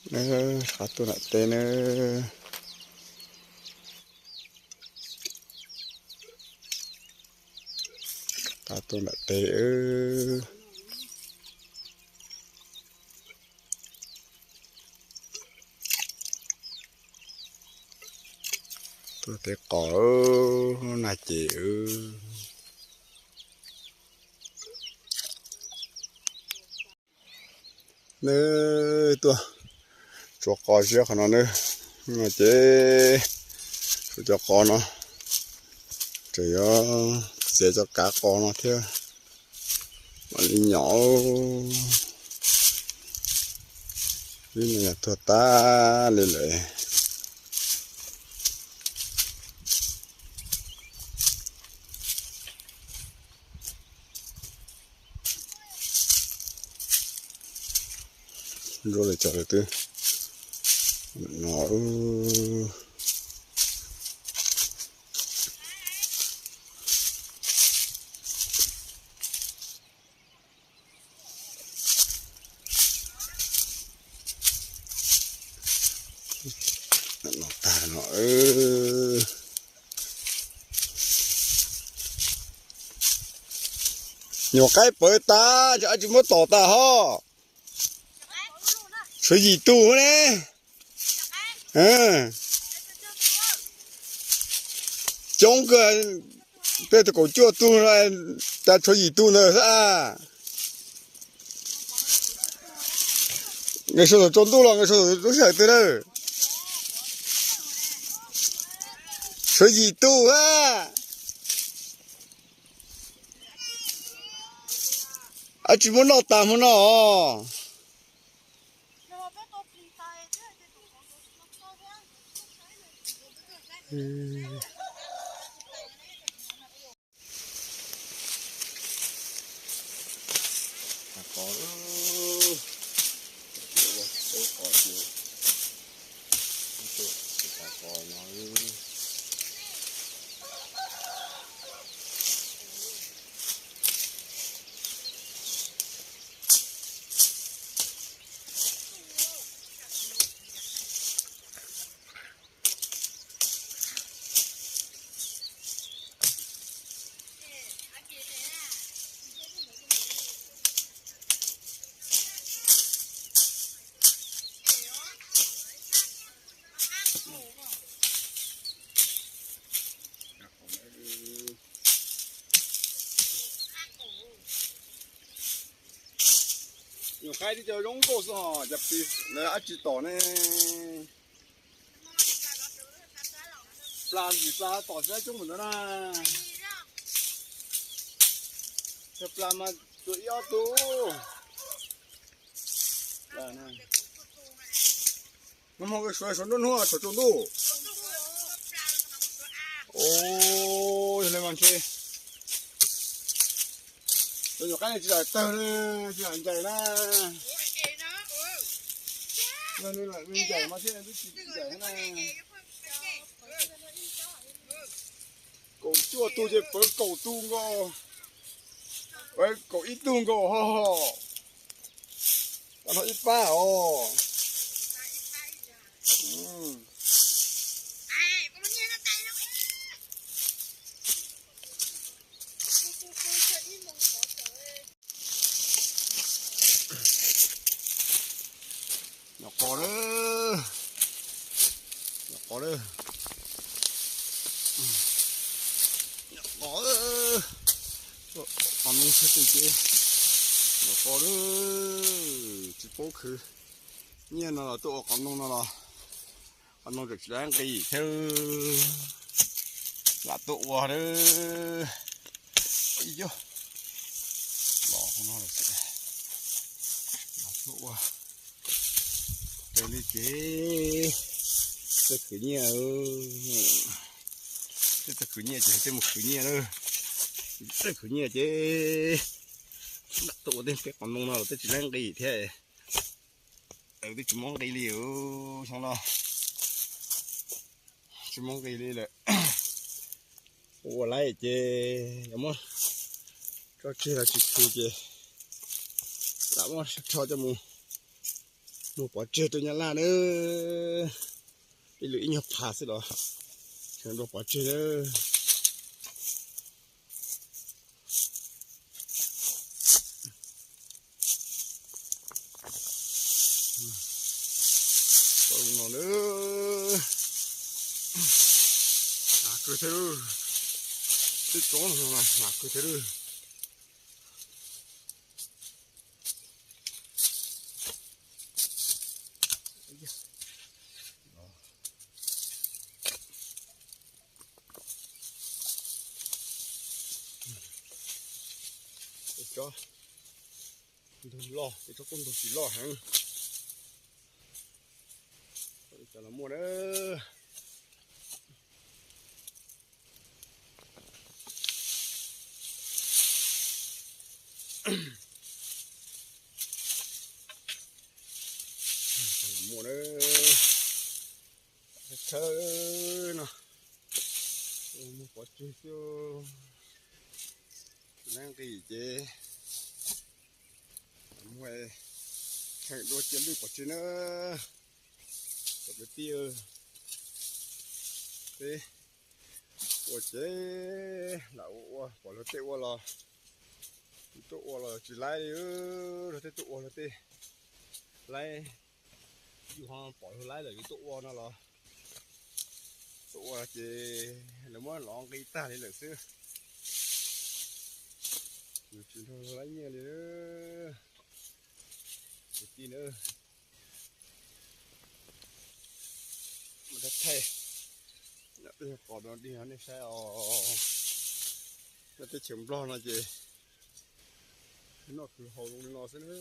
Rov qab tuaj nram teb na. Rov qab tuaj nram teb. Tuaj teb qos na ces. Neb tuaj tsuav qos siab qhov no na. No ces tsuav cov qos no, tseem yuav txiav cov kav qos no thiab. Mam li nyom, ib me nyuam tuag tag li lawm. Nruab li cas lawm twb no. No tag no. Nyuam qaib pawv tag, ab tsis muab tom tag ho. Tshuav yim tug ne. Coob kawg, tej tug kaum cuaj tug, cas tshuav yim tug ntawd xwb a. Nqis sua thaum tsaus ntuj los nqis sua thaum lub sij hawm twg na. Tshuav yim tug a. Ab tsis muab noj tas hmo no. Nyuam qaib tib co zoo nkauj xwb hos, cas pis lawv ab tsis tom ne. Plas ntxim plas tom xwb coob mus ntawd na. Yog plas mas tsuas ib ob tug. Nag hmo suav suav nruab hnub thaum tsaus ntuj. Yog li mas ntshe cov nyuam qaib tsis lam tawg, tsis lam ncaim na. Yog nws lam ncaim mas thiaj tsis ncaim na. Kaum cuaj tug ces pawv kaum tug nkaus, pawv kaum ib tug nkaus ho. Tau no ib pab os. Nyuam qos lawm, nyuam qos lawm, nyuam qos, qos noob tshaj teg ces nyuam qos lawm, tsis paub khwv. Nyiaj no los tuaj ua qos noob no los, qos noob tseem tsis laib nqis thiab, lam tuaj ua lawm. Los no los, lam tuaj ua. Raws li ces txawj khwv nyiaj, txawj khwv nyiaj ces tej mus khwv nyiaj lawm, txawj khwv nyiaj ces lam tuaj ua tej peb qos noob no los tej tsis laib nqis thiab. Twb tsis muab nqis li, xyoo no tsis muab nqis li lawm. Ua laib ces yuav muab tso tseg los tsis khwv ces lam muab rho coj mus Muag pov tseg rau Nyab Laj na, ib lwm ib nyuag phav xwb los tseem dua pov tseg na. Tau no na, hnav kawg thiab, tej tsob no hnav kawg thiab. Tej tsob ntug loj, tej tsob kuj ntug tsis loj heev. Cov los muaj na. Muaj na, tshawb no, muag pov tseg xwb, tsis laib nqis ces muag kheem dua cia lwj pov tseg na. Cov kwv tij, peb ua ces lam ua ua, pom luag tej ua los yus tuaj ua los tsis laib li, luag tej tuaj ua luag tej laib, yus ho pom luag laib lawm yus tuaj ua no los, tuaj ua ces lawv muab lov nqi tag li lawm xwb. Yus tsis nrog luag laib nyiaj li. Kwv tij na, thaij qos no dig nej saib os. Nyob teb chaws Nplog no ces noj khwv haus zoo li no xwb na,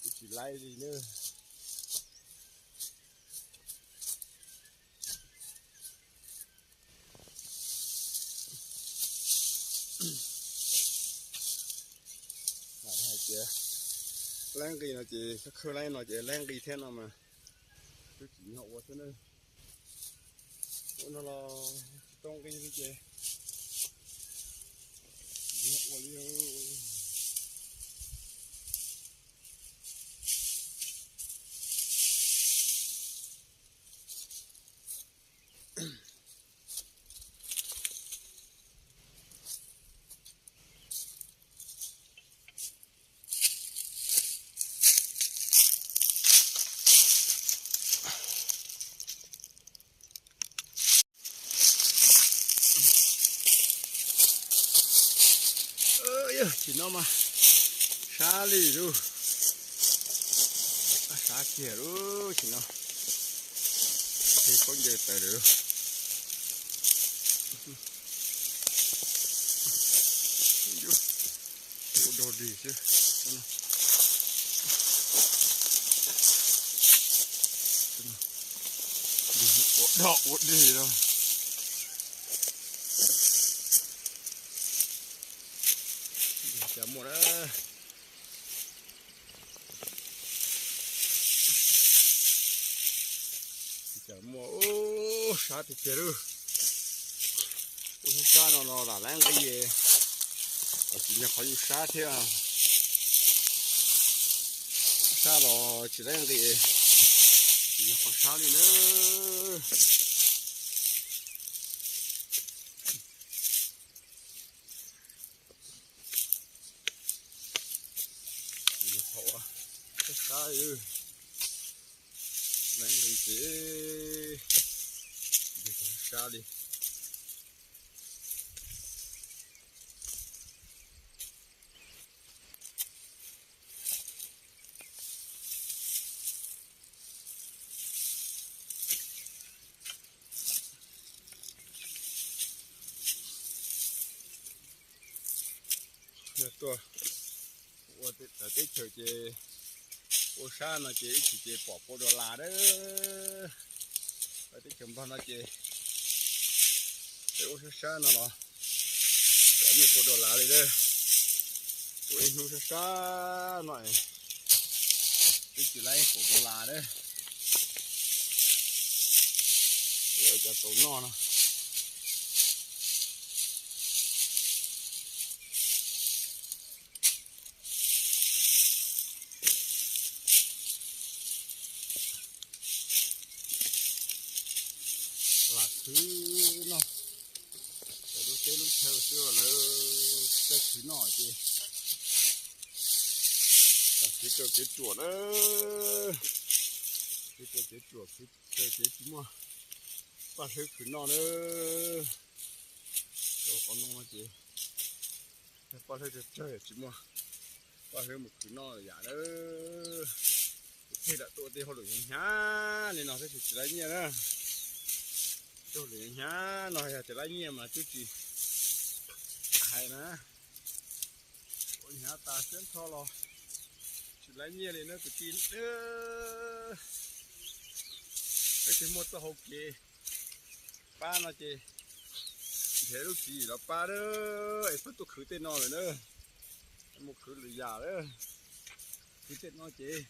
twb tsis laib li na. Hais tias laib nqi no ces khawb khawb laib no ces laib nqi thiab no mas twb tsim nyog ua xwb na. Ua no los tsis tau nqi li ces tsim nyog ua li. Yog tsis no mas sab li lub, sab kiag lub tsis no, khaub ncaws tawm lawm. Ua dog dig xwb. Ua dog ua dig no. Cas muaj na. Cas muaj, ub, sab tiag tiag lawm. Ub, sab sab no los lam laib nqi, tsis yog qhov yus sab thiab. Sab los tsis laib nqi, tsis yog qhov sab li na. Tsis yog qhov sab li, laib nqi ces tsis yog qhov sab li. Yog tuaj ua teb chaws ces ua sab no ces ib chim ces pom pua dollar lawm. Teb chaws Nplog no ces peb ua sab sab no los pom nyuag pua dollar li lawm. Ua ib hnub sab sab no twb tsis laib pua dollar lawm. Cov tau noj no. Khwv noj, lub teb lub chaw xwb lawv txawj khwv noj ces, khwv rau kev tsuam na, khwv rau kev tsuam, khwv rau kev tsis muaj paj hlwb khwv noj na. Qhov no ces paj hlwb tsawg tsawg tsis muaj paj hlwb mus khwv noj yam na. Kuv thiaj lam tuaj tej hauj lwm hnyav li no tab sis tsis laib nyiaj na. Hauj lwm hnyav no yog tsis laib nyiaj mas twb tsis hais na. Ua hnyav tas siab nrho los tsis laib nyiaj li na kwv tij. Leej twg muaj txoj hau kev pab no ces nrhiav lub tswv yim los pab na, es pab tuaj khwv tej no lawm na. Mus khwv lwm yam lawm, khwv tej no ces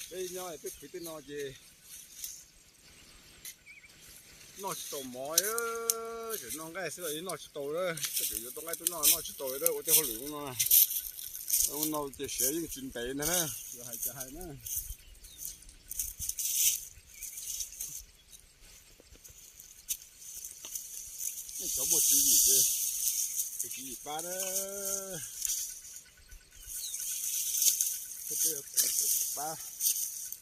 peb nyob peb khwv tej no ces noj tsis tau mov, tseem noj nqaij xwb los noj tsis tau, tseem yuav tau nqaij tuaj noj noj tsis tau, ua tej hauj lwm no, no ces siav yeej tsis ntev ntag na, yuav hais cas hais na. Nej cov muaj tswv yim ces tus tswv yim pab na, pab,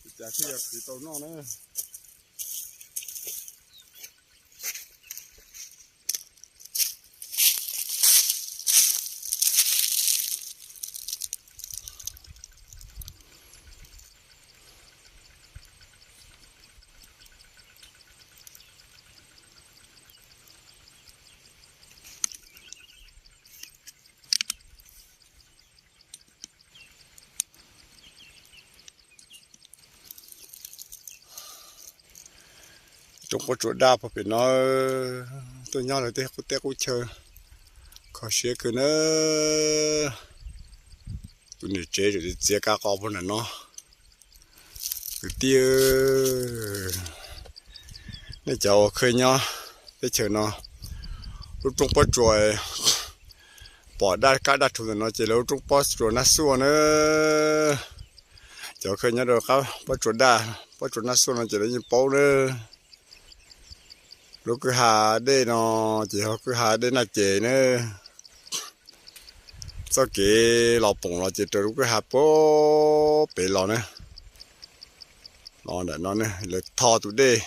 ua cas thiaj yog khwv tau noj na. Rooj pob tsuas daj puag pem no, tuaj nyob lawv tej qub teb qub chaw kho siab kawg na. Tus niam tsev tseem txiav kab qos puag nram no. Kwv tij, nej cov uas kheev nyob teb chaws no, lub rooj pob tsuas pom daj kab daj rhuv ntawm no ces lawv lub rooj pob tsuas Nab Xuaj na. Cov kheev nyob rau qab pob tsuas daj, pob tsuas Nab Xuaj no ces lawv yeej paub na. Lub kwj ha dej no ces yog kwj ha dej Naj Ces na. Txoj kev los Poom los ces raws lub kwj ha puag pem los na. Los ntawm no lawv tho tus dej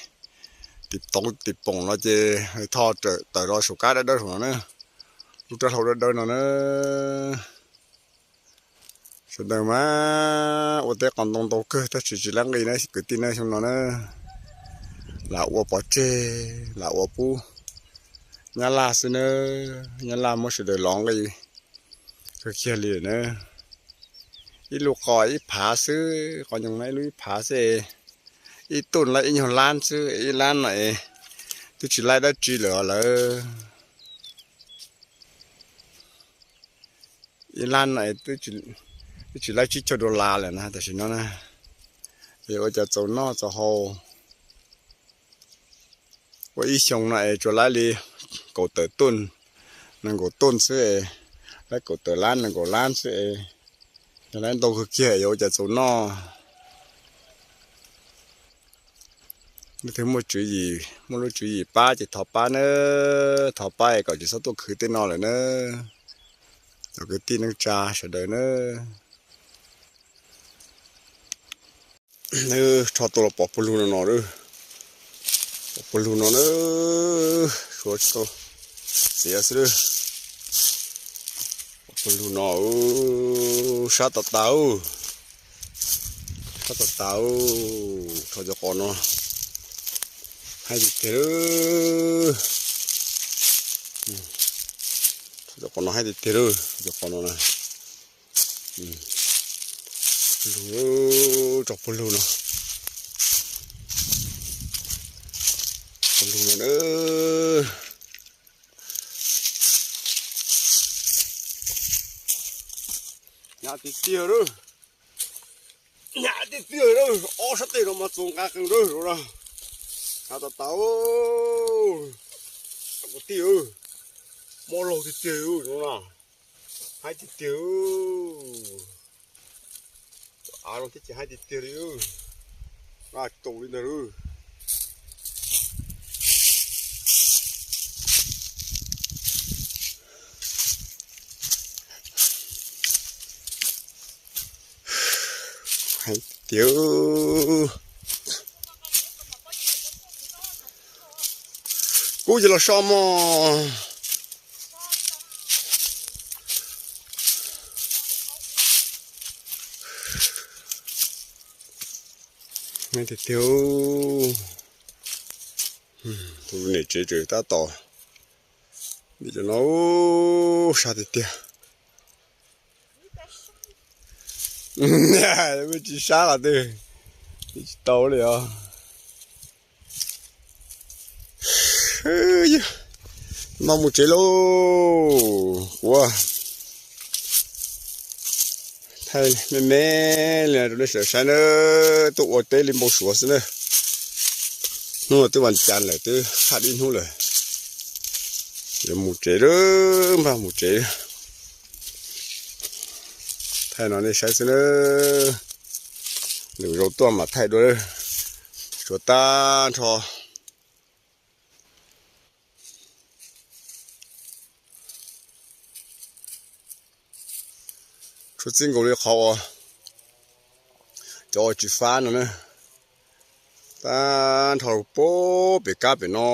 tim Toov tim Poom no ces lawv tho tawm los saum kab dawb dawb saum no na. Lub rab hlau dawb dawb no na. Sawv daws mas ua teb qos ntoo ntau kawg tab sis tsis laib nqi na kwv tij na. Xyoo no na lam ua pov tseg, lam ua pub Nyab Laj xwb na. Nyab Laj muab sawv daws lov nqi kawg kiag li na. Ib lub qos ib phav xwb, qos nyoos no ib lub ib phav xwb, ib tuj laib ib nyuag lab xwb, ib lab no es twb tsis laib dab tsi lawm os lawv. Ib lab no twb tsis laib tsib caug dollar lawm na tam sim no na. Es ua cas txaus noj txaus haus. Ua ib xyoo no es tsuas laib li kaum tawm tuj, nees nkaum tuj xwb, laib kaum tawm lab nees nkaum lab xwb, yog laib ntau kawg kiag yuav ua cas txaus noj. Leej twg muaj tswv yim, muaj lub tswv yim pab ces thov pab na, thov pab es kom tsis txhob tuaj khwv tej no lawm na. Cov kwv tij neej tsa sawv daws na. Nws rho tuaj los pov puag lug no no, pov puag lug no na, suav tsis tau txiav xwb. Pov puag lug no, sab tas tas, sab tas tas, rho cov qos no haib tiag tiag. Rho cov qos no haib tiag tiag, cov qos no na. Lug, tso puag lug no, puag lug no na. Nyab tiag tiag lawm, nyab tiag tiag lawm, ob sab tes no mas txaus nqa qees lawm no. Nyab tas tas, kwv tij, mob laug tiag tiag no na. Haib tiag tiag, av no thiab ces haib tiag tiag li. Nqa tau li ntawd lawm. Tiag, kub ces los so mog. Tiag tiag, tus niam tsev tseem tab tom, nim no sab tiag tiag. Tsis sab los twb tsis tau li os. Mas mus tsev lauj. Kuv thaij me me li rau nej sawv daws saib na, tuaj ua teb li npau suav xwb na. Hnub no twb vas cas lawm, twb haj dib hnub lawm. Yuav mus tsev, npaj mus tsev. Thaij no nej saib xwb na, lwm zaus tuaj mam thaij dua. Tshuav tag nrho. Tshuav txij nkaus li qhov uas cov uas tsis fab no na, tag nrho rau puag pem kab pem no,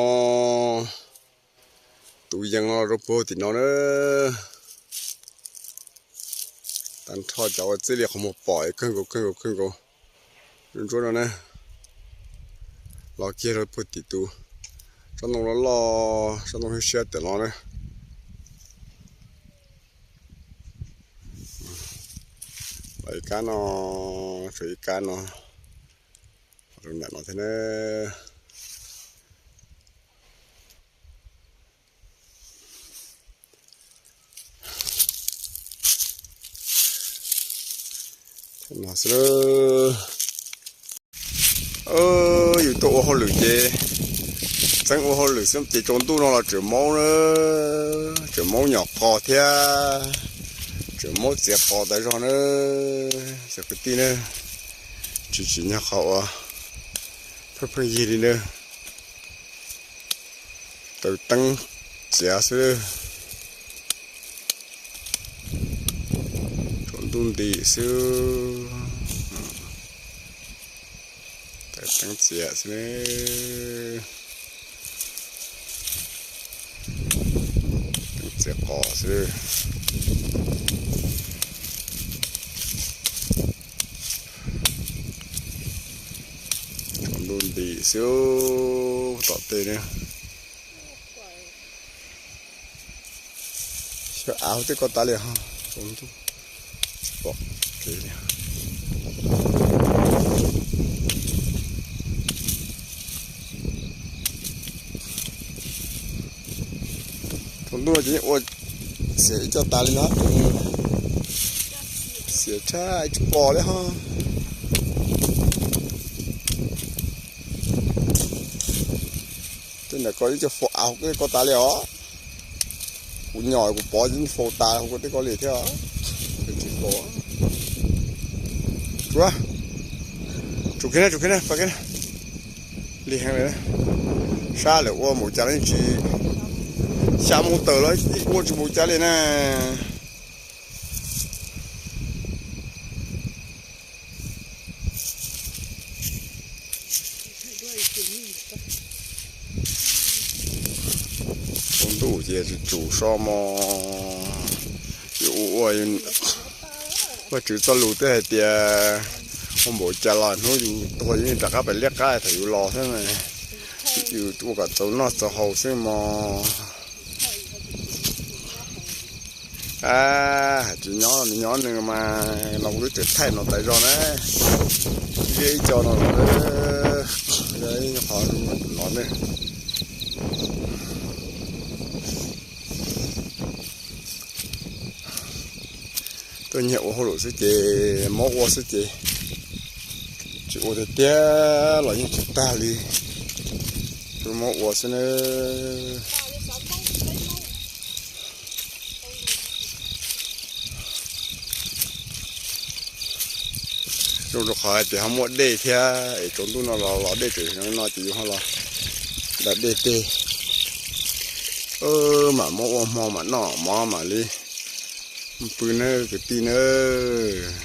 tus yees no rau puag tim no na. Tag nrho cov uas txij li qhov muag pom kawg nkaus kawg nkaus kawg nkaus, ntsuab no na, los kiag rau puag tim tus tsob ntoo loj loj, tsob ntoo siab siab tim no na. Los ib kab no, tshuav ib kab no, rau ntawm no thiab na. Yus tuaj ua hauj lwm ces txeeb ua hauj lwm xwb ces tsaus ntuj no los tseem maub, tseem maub nyom qos thiab, tseem maub txiav qos tas zog na, cov kwv tij na. Tsis tsim nyog qhov uas pheej pheej yig li na. Taws teeb txiav xwb, tsaus ntuj nti xwb, taws teeb txiav xwb, teeb txiav qos xwb. Tsaus ntuj nti xwb, tom tej na. Xyov av hauv tej ko tas li ho, tsaus ntuj tsis pom kev li. Tsaus ntuj ces yeej ua xiam ib co tas li no, xiam tshaj tsis pom li ho. Tej ntawm ko ib co faus av hauv tej ko tas li os. Kuv nyom kuv pov faus tas hauv tej ko li thiab. Tsis pom. Tsum, tsum kiag na, tsum kiag na, pab kiag na. Lig heev li. Sab lawm ua npaum cas los yeej tsis, xya moo tawm los ua tsis npaum cas li na. Tsaus ntuj ces tsum so mog. Yuav ua ua, Vajtswv txoj lus twb hais tias ua npaum cas los hnub yus tuag yus yeej rov qab pem liab qab thaum yus los xwb. Yus ua kom txaus noj txaus haus xwb mog. Hais tsis nyob los nws nyob nws mas, no kuv twb tseem thaij no tas zog na. Liab ib co no, qhov no ne. Tuaj nyiag ua hauj lwm xwb ces mob ua xwb ces tsis ua tiag tiag los yeej tsis tag li. Tuaj mob ua xwb na. Zoo rau qhov hais tias ho muaj dej thiab es tsaus ntuj no los los dej tseem no ces yus ho los da dej tej. Mam muab ua hmo mam noj mov mam li pw nawb kwv tij nawb.